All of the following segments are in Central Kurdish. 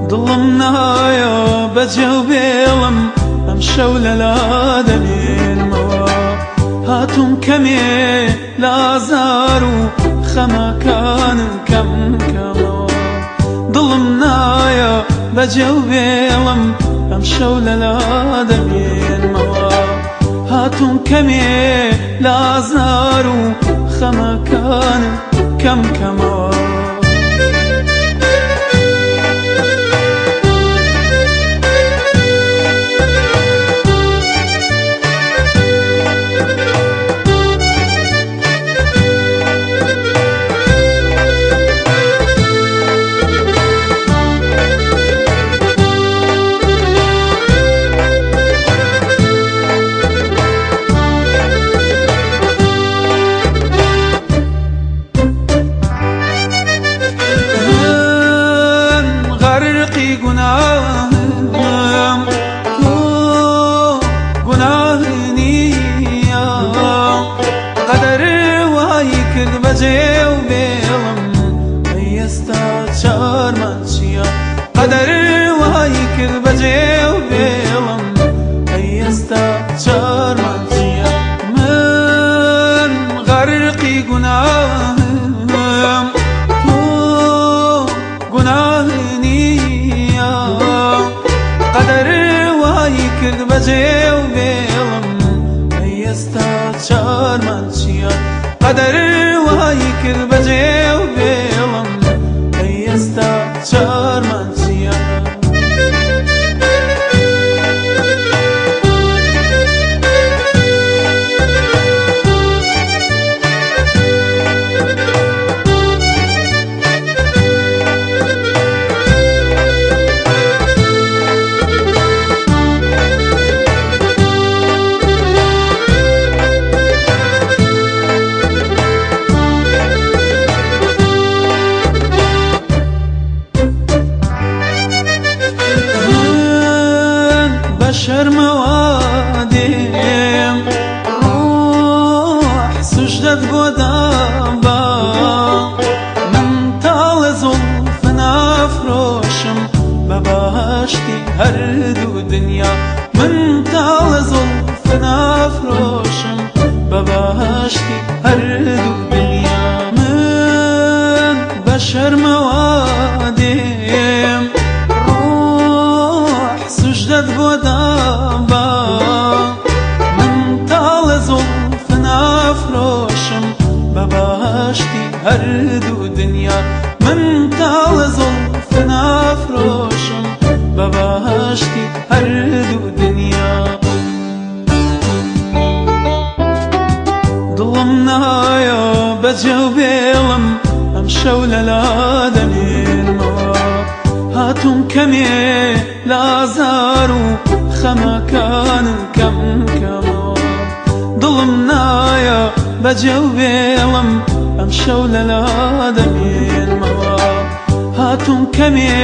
دڵم نایە بەجێو بێڵم ئەم شەو لەلا دەمێنمەوە هاتووم کەمێ لازار و خەمەکانم کەم کەمەوە دڵم نایە بەجێو بێڵم ئەم شەو لەلا دەمێنمەوە هاتووم کەمێ لازار و خەمەکانم کەم کەمەوە. گوناهم تۆ گوناه نییە قەدەر وای کرد بەجێ و بێڵم ئەی ئێستا چارمان چییە؟ قەدەر وای کرد بەجێ و بێڵم ئەی ئێستا چارمان چییە؟ من غەرقی گوناهم تۆ گوناه نییە قەدەر وای کرد بەجێ و بێڵم ئەی ئێستا چارمان چییە؟ قەدەر وای کرد بەجێ و بێڵم ئەی ئێستا چارمان چییە؟ شەرمەوە دێم ڕۆح سوژدەت بۆ دابا من تاڵە زوڵف نافرۆشم بە بەهەشتی هەردوو دنیا من تاڵە زوڵف نافرۆشم بە بەهەشتی هەردوو دنیا من بە شەرمەوە دێم ڕۆح سوژدەت بۆ دابا من تاڵە زوڵف نافرۆشم بە بەهەشتی هەردوو دنیا من تاڵە زوڵف نافرۆشم بە بەهەشتی هەردوو دنیا. دڵم نایە بەجێ و بێڵم ئەم شەو لەلا دەمێنمەوە هاتووم کەمێ لازار و خەمەکانم کەم کەمەوە دڵم نایە بەجێ و بێڵم ئەم شەو لەلا دەمێنمەوە هاتووم کەمێ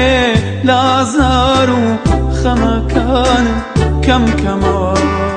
لازار و خەمەکانم کەم کەمەوە.